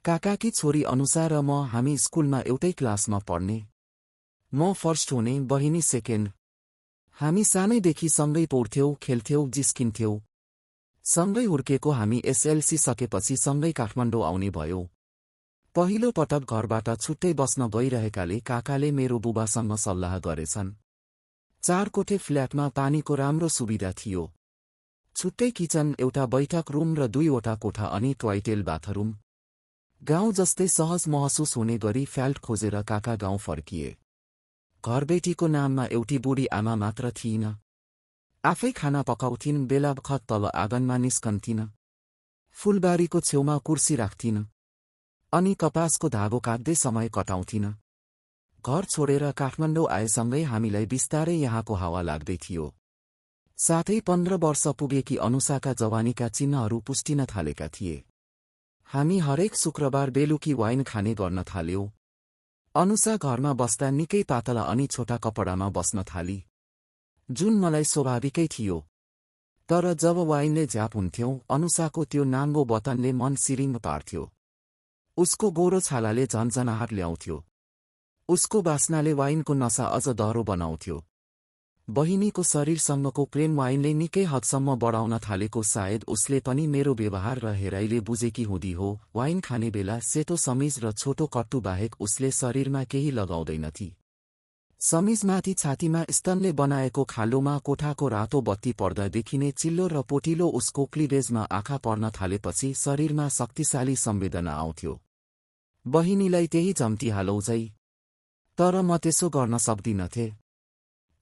काकाकी छोरी अनुसा र म हामी स्कुलमा एउटै क्लासमा पढ्ने। म फर्स्ट हुने, बहिनी सेकेन्ड। हामी सानैदेखि सँगै पढ्थ्यौं, खेल्थ्यौं, जिस्किन्थ्यौं। सँगै हुर्केको हामी एसएलसी सकेपछि सँगै काठमाडौँ आउने भयौं। पहिलो पटक घरबाट छुट्टै बस्न गइरहेकाले काकाले मेरो बुबासँग सल्लाह गरेछन्। 4 कोठे फ्ल्याटमा पानीको राम्रो सुविधा थियो। छुट्टै किचन, एउटा बैठक रुम र 2वटा कोठा अनि टोयलेट बाथरुम। गाउँ जस्तै सहज महसुस हुने गरी फ्ल्याट खोजेर काका गाउँ फर्किए। घरबेटीको नाममा एउटी बुढी आमा मात्र थिइन। आफै खाना पकाउँथिन्, बेला बखत तल आँगनमा निस्कन्थिन्। फूलबारीको छेउमा कुर्सी राख्थिन् अनि कपासको धागो काट्दै समय कटाउँथिन्। घर छोडेर काठमाडौँ आएसँगै हामीलाई बिस्तारै यहाँको हावा लाग्दै थियो। साथै 15 वर्ष पुगेकी अनुसाका जवानीका चिन्हहरू पुष्टिन थालेका थिए। हामी हरेक शुक्रबार बेलुकी वाइन खाने गर्न थाल्यौं। अनुसा घरमा बस्दा निकै पातला अनि छोटा कपडामा बस्न थाली, जुन मलाई स्वाभाविकै थियो। तर जब वाइनले झ्याप हुन्थ्यौं, अनुसाको त्यो नाङ्गो बतनले मन सिरिङ पार्थ्यो। उसको गोरो छालाले झन्झनाहट ल्याउँथ्यो। उसको बास्नाले वाइनको नशा अझ दह्रो बनाउँथ्यो। बहिनीको शरीरसँगको प्रेम वाइनले निकै हदसम्म बढाउन थालेको सायद उसले पनि मेरो व्यवहार र हेराइले बुझेकी हुँदी हो। वाइन खाने बेला सेतो समिज र छोटो कट्टु बाहेक उसले शरीरमा केही लगाउँदैनथी। समिजमाथि छातीमा स्तनले बनाएको खालोमा कोठाको रातो बत्ती पर्दा देखिने चिल्लो र पोटिलो उसको क्लिभेजमा आँखा पर्न थालेपछि शरीरमा शक्तिशाली संवेदना आउँथ्यो। बहिनीलाई त्यही झम्टिहालौझै। तर म त्यसो गर्न सक्दिनथे।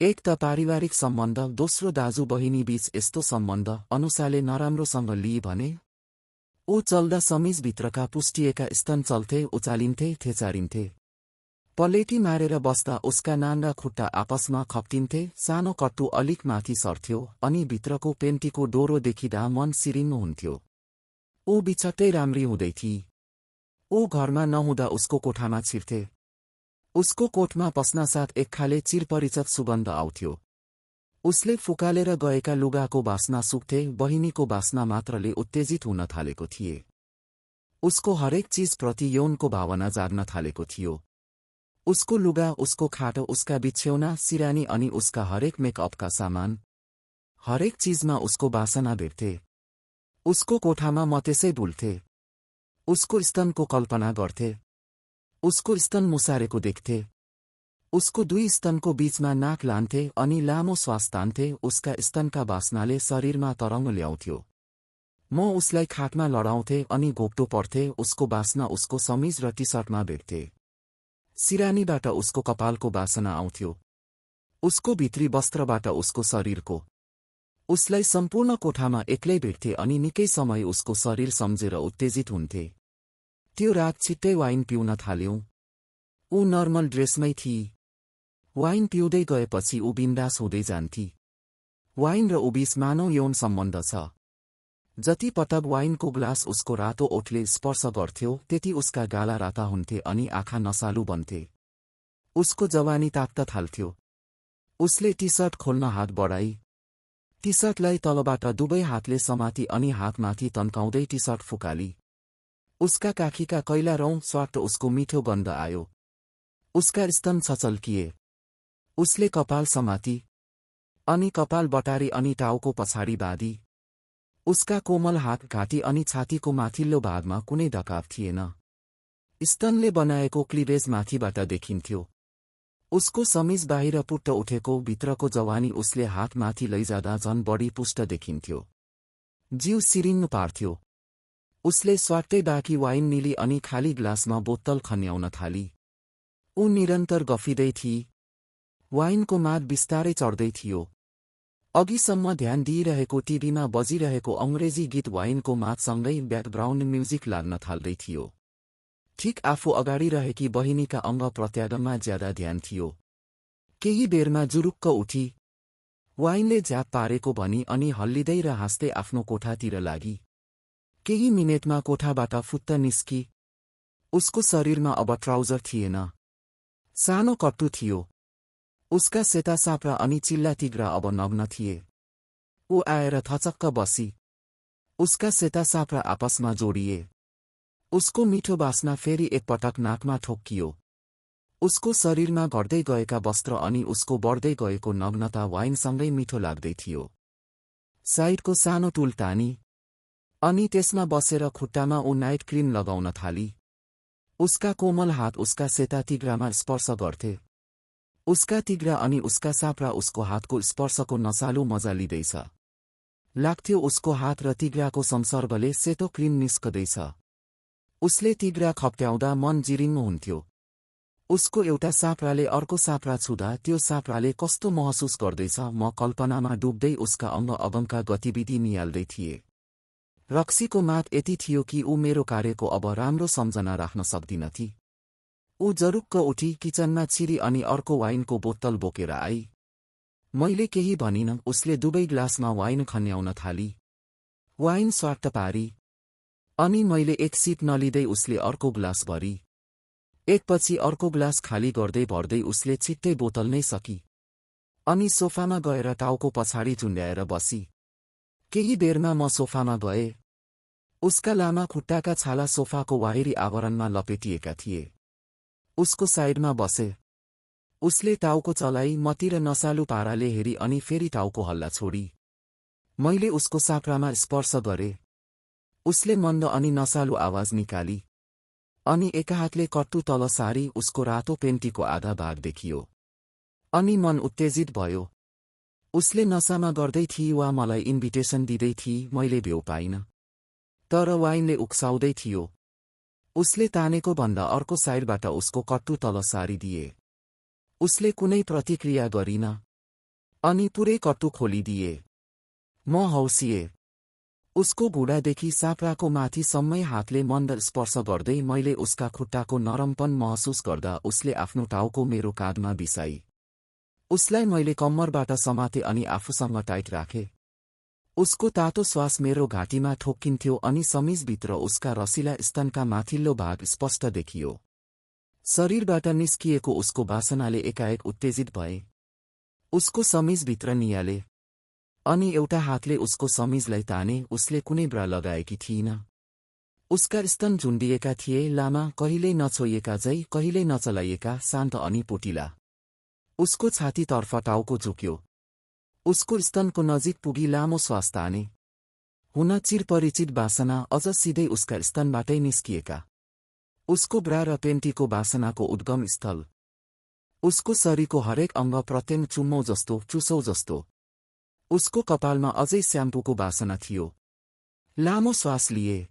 एक त पारिवारिक सम्बन्ध, दोस्रो दाजु बहिनी बीच यस्तो सम्बन्ध अनुसाले नराम्रोसँग लिई भने। ऊ चल्दा समिजभित्रका पुष्टिएका स्तन चल्थे, उचालिन्थे, थेचारिन्थे। पलेटी मारेर बस्दा उसका नाङ्गा खुट्टा आपसमा खप्टिन्थे, सानो कट्टु अलिक माथि सर्थ्यो अनि भित्रको पेन्टीको डोरो देखिँदा मन सिरिङ हुन्थ्यो। ऊ बिछट्टै राम्री हुँदै थिई। ऊ घरमा नहुँदा उसको कोठामा छिर्थे। उसको कोठमा पस्नासाथ एक खाले चिरपरिचित सुगन्ध आउँथ्यो। उसले फुकालेर गएका लुगाको बास्ना सुक्थे, बहिनीको बास्ना मात्रले उत्तेजित हुन थालेको थिए। उसको हरेक चिजप्रति यौनको भावना जाग्न थालेको थियो। उसको लुगा, उसको खाटो, उसका बिछ्यौना, सिरानी अनि उसका हरेक मेकअपका सामान, हरेक चिजमा उसको बासना भेट्थे। उसको कोठामा म त्यसै भुल्थे। उसको स्तनको कल्पना गर्थे। उसको स्तन मुसारेको देख्थे। उसको 2 स्तनको बीचमा नाक लान्थे अनि लामो श्वास तान्थे। उसका स्तनका बास्नाले शरीरमा तरङ्ग ल्याउँथ्यो। म उसलाई खाटमा लडाउँथे अनि घोप्टो पर्थे। उसको बास्ना उसको समिज र टी-सर्टमा भेट्थे। सिरानीबाट उसको कपालको बासना आउँथ्यो। उसको भित्री वस्त्रबाट उसको शरीरको। उसलाई सम्पूर्ण कोठामा एक्लै भेट्थे अनि निकै समय उसको शरीर सम्झेर उत्तेजित हुन्थे। त्यो रात छिट्टै वाइन पिउन थाल्यौं। ऊ नर्मल ड्रेसमै थिई। वाइन पिउँदै गएपछि ऊ बिन्दास हुँदै जान्थी। वाइन र उबीच मानव यौन सम्बन्ध छ। जति पटक वाइनको ग्लास उसको रातो ओठले स्पर्श गर्थ्यो, त्यति उसका गाला राता हुन्थे अनि आँखा नसालु बन्थे। उसको जवानी तात्न थाल्थ्यो। उसले टी-सर्ट खोल्न हात बढाई। टी-सर्टलाई तलबाट दुवै हातले समाती अनि हातमाथि तन्काउँदै टी-सर्ट फुकाली। उसका काखीका कैला रौँ स्वाट उसको मिठो गन्ध आयो। उसका स्तन छचल्किए। उसले कपाल समाती अनि कपाल बटारी अनि टाउको पछाडि बाँधी। उसका कोमल हात, घाँटी अनि छातीको माथिल्लो भागमा कुनै ढकाव थिएन। स्तनले बनाएको क्लिभेज माथिबाट देखिन्थ्यो। उसको समिज बाहिर पुट्ट उठेको भित्रको जवानी उसले हात माथि लैजाँदा झन बढी पुष्ट देखिन्थ्यो। जिउ सिरिङ पार्थ्यो। उसले स्वाट्टै बाँकी वाइन निली अनि खाली ग्लासमा बोतल खन्याउन थाली। ऊ निरन्तर गफिँदै थिई। वाइनको माद बिस्तारै चढ्दै थियो। अघिसम्म ध्यान दिइरहेको टिभीमा बजिरहेको अंग्रेजी गीत वाइनको मादसँगै ब्याकग्राउन्ड म्युजिक लाग्न थाल्दै थियो। ठिक आफू अगाडि रहेकी बहिनीका अङ्ग प्रत्याङ्गमा ज्यादा ध्यान थियो। केही बेरमा जुरुक्क उठी। वाइनले झ्याप पारेको भनी अनि हल्लिँदै र हाँस्दै आफ्नो कोठातिर लागी। केही मिनेटमा कोठाबाट फुत्त निस्की। उसको शरीरमा अब ट्राउजर थिएन। सानो कट्टु थियो। उसका सेता साप्रा अनि चिल्ला तिग्रा अब नग्न थिए। ऊ आएर थचक्क बसी। उसका सेता साप्रा आपसमा जोडिए। उसको मिठो बास्ना फेरि एकपटक नाकमा ठोक्कियो। उसको शरीरमा घट्दै गएका वस्त्र अनि उसको बढ्दै गएको नग्नता वाइनसँगै मिठो लाग्दै थियो। साइडको सानो टुल तानी अनि त्यसमा बसेर खुट्टामा ऊ नाइट क्रिम लगाउन थाली। उसका कोमल हात उसका सेता तिघ्रामा स्पर्श गर्थे। उसका तिघ्रा अनि उसका साप्रा उसको हातको स्पर्शको नसालु मजा लिँदैछ। लाग्थ्यो उसको हात र तिघ्राको संसर्गले सेतो क्रिम निस्कदैछ। उसले तिघ्रा खप्ट्याउँदा मन जिरिङ हुन्थ्यो। उसको एउटा साप्राले अर्को साप्रा छुँदा त्यो साप्राले कस्तो महसुस गर्दैछ म कल्पनामा डुब्दै उसका अङ्ग अगमका गतिविधि निहाल्दै थिए। रक्सीको मात यति थियो कि ऊ मेरो कार्यको अब राम्रो सम्झना राख्न सक्दिनथी। ऊ जरुक्क उठी किचनमा छिरी अनि अर्को वाइनको बोतल बोकेर आई। मैले केही भनिन। उसले दुवै ग्लासमा वाइन खन्याउन थाली। वाइन स्वाट्ट पारी अनि मैले एक सिप नलिँदै उसले अर्को ग्लास भरी। एकपछि अर्को ग्लास खाली गर्दै भर्दै उसले छिट्टै बोतल नै सकी। अनि सोफामा गएर टाउको पछाडि झुन्ड्याएर बसी। केही बेरमा म सोफामा गए। उसका लामा खुट्टाका छाला सोफाको बाहिरी आवरणमा लपेटिएका थिए। उसको साइडमा बसे। उसले टाउको चलाई मतिर नसालु पाराले हेरी अनि फेरि टाउको हल्ला छोडी। मैले उसको साप्रामा स्पर्श गरे। उसले मन्द अनि नसालु आवाज निकाली। अनि एका हातले कट्टु तल सारी उसको रातो पेन्टीको आधा भाग देखियो। अनि मन उत्तेजित भयो। उसले नसामा गर्दै थिई वा मलाई इन्भिटेसन दिँदै थिई मैले भेउ पाइन। तर वाइनले उक्साउँदै थियो। उसले तानेको भन्दा अर्को साइडबाट उसको कट्टु तल सारिदिए। उसले कुनै प्रतिक्रिया गरिन। अनि पुरै कट्टु खोलिदिए। म हौसिए। उसको घुँडादेखि साप्राको माथिसम्मै हातले मन्द स्पर्श गर्दै मैले उसका खुट्टाको नरमपन महसुस गर्दा उसले आफ्नो टाउको मेरो काँधमा बिसाई। उसलाई मैले कम्मरबाट समाते अनि आफूसँग टाइट राखे। उसको तातो श्वास मेरो घाँटीमा ठोक्किन्थ्यो अनि समिजभित्र उसका रसिला स्तनका माथिल्लो भाग स्पष्ट देखियो। शरीरबाट निस्किएको उसको वासनाले एकाएक उत्तेजित भए। उसको समिजभित्र निहाले। अनि एउटा हातले उसको समिजलाई ताने। उसले कुनै ब्रा लगाएकी थिइन। उसका स्तन झुन्डिएका थिए, लामा, कहिल्यै नछोइएका झै कहिल्यै नचलाइएका, शान्त अनि पोटिला। उसको छातीतर्फ टाउको झुक्यो। उसको स्तनको नजिक पुगी लामो श्वास ताने। हुन चिरपरिचित वासना अझ सिधै उसका स्तनबाटै निस्किएका। उसको ब्रा र पेन्टीको वासनाको उद्गम स्थल। उसको शरीरको हरेक अङ्ग प्रत्यङ्ग चुम्मौ जस्तो, चुसौ जस्तो। उसको कपालमा अझै स्याम्पूको वासना थियो। लामो श्वास लिए।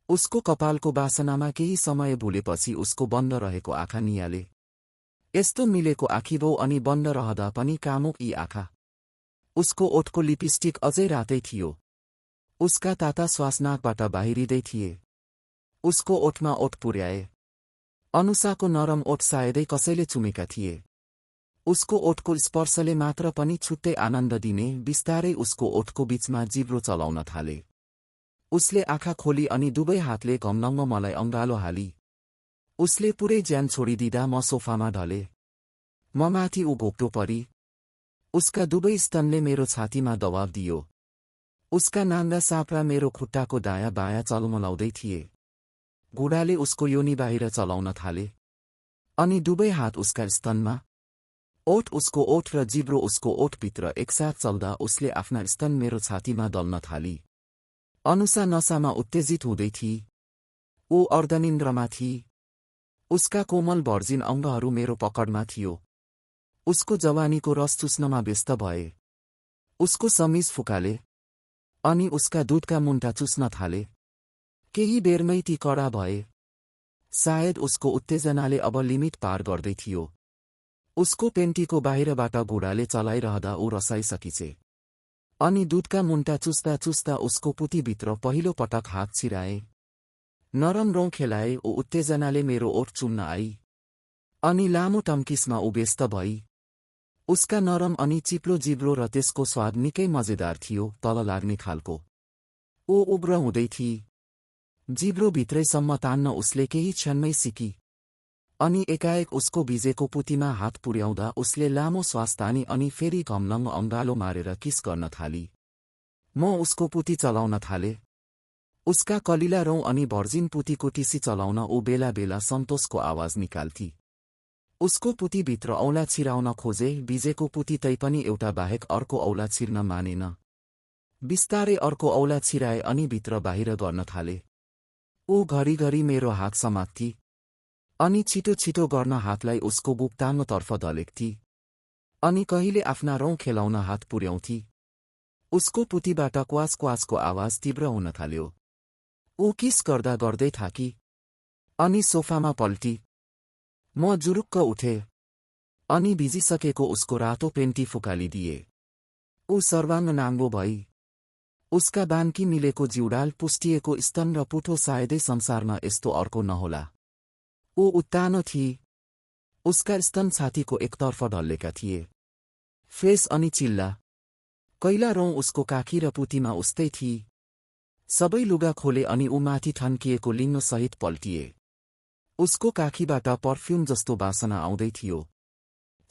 उसको कपालको वासनामा केही समय भुलेपछि उसको बन्द रहेको आँखा निहाले। यस्तो मिलेको आँखीभौ अनि बन्द रहँदा पनि कामुक यी आँखा। उसको ओठको लिपस्टिक अझै रातै थियो। उसका ताता श्वास नाकबाट बाहिरिँदै थिए। उसको ओठमा ओठ पुर्याए। अनुसाको नरम ओठ सायदै कसैले चुमेका थिए। उसको ओठको स्पर्शले मात्र पनि छुट्टै आनन्द दिने। बिस्तारै उसको ओठको बीचमा जिब्रो चलाउन थाले। उसले आँखा खोली अनि दुवै हातले घम्नङ्ग मलाई अङ्गालो हाली। उसले पुरै ज्यान छोडिदिँदा म सोफामा ढले। म माथि ऊ घोप्टो परी। उसका दुवै स्तनले मेरो छातीमा दबाव दियो। उसका नाङ्गा साप्रा मेरो खुट्टाको दायाँ बायाँ चलमलाउँदै थिए। घुँडाले उसको योनी बाहिर चलाउन थाले। अनि दुवै हात उसका स्तनमा। ओठ उसको ओठ र जिब्रो उसको ओठभित्र एकसाथ चल्दा उसले आफ्ना स्तन मेरो छातीमा दल्न थाली। अनुसा नसामा उत्तेजित हुँदै थिई। ऊ अर्धनिन्द्रमा थिई। उसका कोमल भर्जिन अङ्गहरू मेरो पकडमा थियो। उसको जवानीको रस चुस्नमा व्यस्त भए। उसको समिज फुकाले। अनि उसका दुधका मुन्टा चुस्न थाले। केही बेरमै ती कडा भए। सायद उसको उत्तेजनाले अब लिमिट पार गर्दै थियो। उसको पेन्टीको बाहिरबाट घुँडाले चलाइरहँदा ऊ रसाइसकिछे। अनि दुधका मुन्टा चुस्दा चुस्दा उसको पुतीभित्र पहिलो पटक हात छिराए। नरम रौँ खेलाए। ऊ उत्तेजनाले मेरो ओठ चुम्न आई। अनि लामो टम्किसमा ऊ व्यस्त भई। उसका नरम अनि चिप्लो जिब्रो र त्यसको स्वाद निकै मजेदार थियो, तल लाग्ने खालको। ऊ उग्र हुँदै थिई। जिब्रो भित्रैसम्म तान्न उसले केही क्षणमै सिकी। अनि एकाएक उसको भिजेको पुतीमा हात पुर्याउँदा उसले लामो श्वास तानी अनि फेरि घम्लङ्ग अङ्गालो मारेर किस गर्न थाली। म उसको पुती चलाउन थाले। उसका कलिला रौँ अनि भर्जिन पुतीको टिसी चलाउन ऊ बेला बेला सन्तोषको आवाज निकाल्थी। उसको पुतीभित्र औँला छिराउन खोजे, बिजेको पुती तैपनि एउटा बाहेक अर्को औँला छिर्न मानेन। बिस्तारै अर्को औँला छिराए अनि भित्र बाहिर गर्न थाले। ऊ घरिघरि मेरो हात समात्थी अनि छिटो छिटो गर्न हातलाई उसको बुक्ताङ्गतर्फ दलेक्थी अनि कहिले आफ्ना रौँ खेलाउन हात पुर्याउँथी। उसको पुतीबाट क्वास क्वासको आवाज तीव्र हुन थाल्यो। ऊ किस गर्दा गर्दै थाकी अनि सोफामा पल्टी। म जुरुक्क उठे अनि भिजिसकेको उसको रातो पेन्टी फुकालिदिए। ऊ सर्वाङ्ग नाङ्गो भई। उसका बान्की मिलेको जिउडाल, पुष्टिएको स्तन र पुठो सायदै संसारमा यस्तो अर्को नहोला। ऊ उत्तानो थिई। उसका स्तन छातीको एकतर्फ ढल्लेका थिए। फेस अनि चिल्ला। कैला रौँ उसको काखी र पुतीमा उस्तै थिई। सबै लुगा खोले अनि ऊ माथि ठन्किएको लिङ्गसहित पल्टिए। उसको काखीबाट पर्फ्युम जस्तो बासना आउँदै थियो।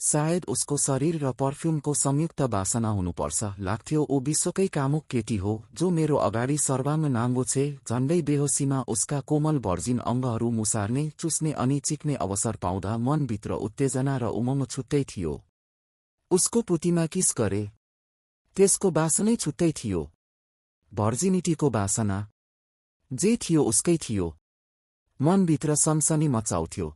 सायद उसको शरीर र पर्फ्युमको संयुक्त बासना हुनुपर्छ लाग्थ्यो। ऊ विश्वकै कामुक केटी हो जो मेरो अगाडि सर्वाङ्ग नाङ्गो छे। झन्डै बेहोसीमा उसका कोमल भर्जिन अङ्गहरू मुसार्ने, चुस्ने अनि चिक्ने अवसर पाउँदा मनभित्र उत्तेजना र उमङ्ग छुट्टै थियो। उसको पुतीमा किस गरे, त्यसको बासनै छुट्टै थियो। भर्जिनिटीको बासना जे थियो उसकै थियो। मनभित्र सनसनी मचाउँथ्यो।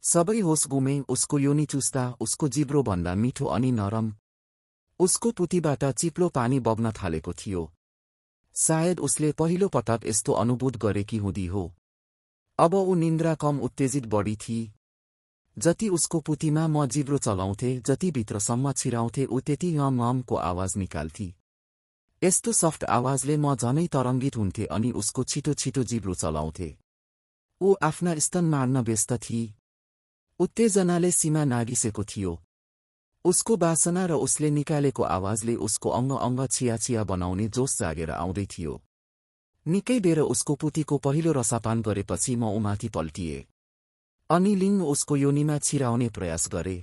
सबै होस गुमे। उसको योनी चुस्दा उसको जिब्रो भन्दा मिठो अनि नरम। उसको पुतीबाट चिप्लो पानी बग्न थालेको थियो। सायद उसले पहिलो पटक यस्तो अनुभूत गरेकी हुँदी हो। अब ऊ निन्द्रा कम उत्तेजित बढी थिई। जति उसको पुतीमा म जिब्रो चलाउँथे, जति भित्रसम्म छिराउँथे, ऊ त्यति यमको आवाज निकाल्थी। यस्तो सफ्ट आवाजले म झनै तरङ्गित हुन्थे अनि उसको छिटो छिटो जिब्रो चलाउँथे। ऊ आफ्ना स्तन मार्न व्यस्त थिई। उत्तेजनाले सीमा नागिसेको थियो। उसको बासना र उसले निकालेको आवाजले उसको अङ्ग अङ्ग छियाछिया बनाउने जोस जागेर आउँदै थियो। निकै बेर उसको पुतीको पहिलो रसापान गरेपछि म उमाथि पल्टिए अनि लिङ्ग उसको योनीमा छिराउने प्रयास गरे।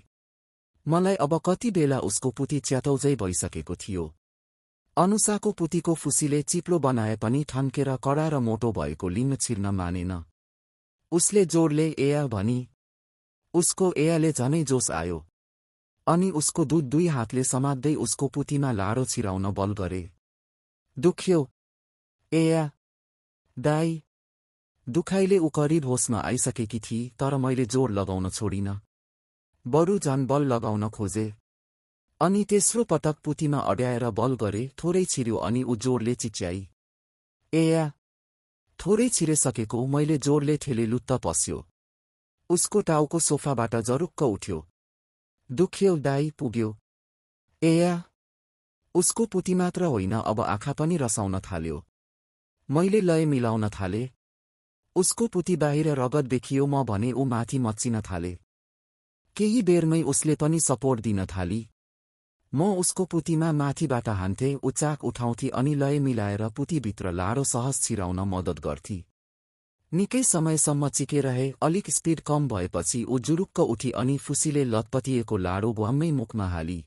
मलाई अब कति बेला उसको पुती च्यातौजै भइसकेको थियो। अनुसाको पुतीको फुसीले चिप्लो बनाए पनि ठन्केर कडा र मोटो भएको लिङ्ग छिर्न मानेन। उसले जोडले एया भनी। उसको एयाले झनै जोस आयो अनि उसको दुध दुई हातले समात्दै उसको पुतीमा लाडो छिराउन बल गरे। दुख्यो एया दाई। दुखाइले ऊ करिब होसमा आइसकेकी थिई, तर मैले जोड लगाउन छोडिन। बरु झन बल लगाउन खोजे अनि तेस्रो पटक पुतीमा अड्याएर बल गरे। थोरै छिर्यो अनि ऊ जोडले चिच्याई। एया थोरै छिरेसकेको मैले जोडले ठेले लुत्त पस्यो। उसको टाउको सोफाबाट जरुक्क उठ्यो। दुख्यो दाई, पुग्यो एया। उसको पुती मात्र होइन, अब आँखा पनि रसाउन थाल्यो। मैले लय मिलाउन थाले। उसको पुती बाहिर रगत देखियो। म भने ऊ माथि मच्चिन थाले। केही बेरमै उसले पनि सपोर्ट दिन थाली। म उसको पुतीमा माथिबाट हान्थे, ऊ चाक उठाउँथी अनि लय मिलाएर पुतीभित्र लाडो सहज छिराउन मद्दत गर्थी। निकै समयसम्म चिके रहे। अलिक स्पिड कम भएपछि ऊ जुरुक्क उठी अनि फुसीले लतपतिएको लाडो भ्वाम्मै मुखमा हाली।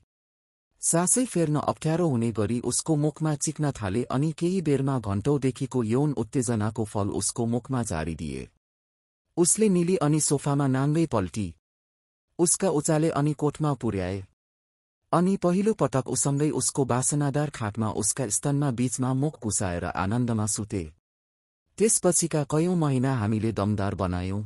सासै फेर्न अप्ठ्यारो हुने गरी उसको मुखमा चिक्न थाले अनि केही बेरमा घण्टौँदेखिको यौन उत्तेजनाको फल उसको मुखमा झारिदिए। उसले निली अनि सोफामा नाङ्गै पल्टी। उसका उचाले अनि कोठमा पुर्याए अनि पहिलो पटक उसँगै उसको बासनादार खाटमा उसका स्तनमा बीचमा मुख घुसाएर आनन्दमा सुते। त्यसपछिका कयौं महिना हामीले दमदार बनायौं।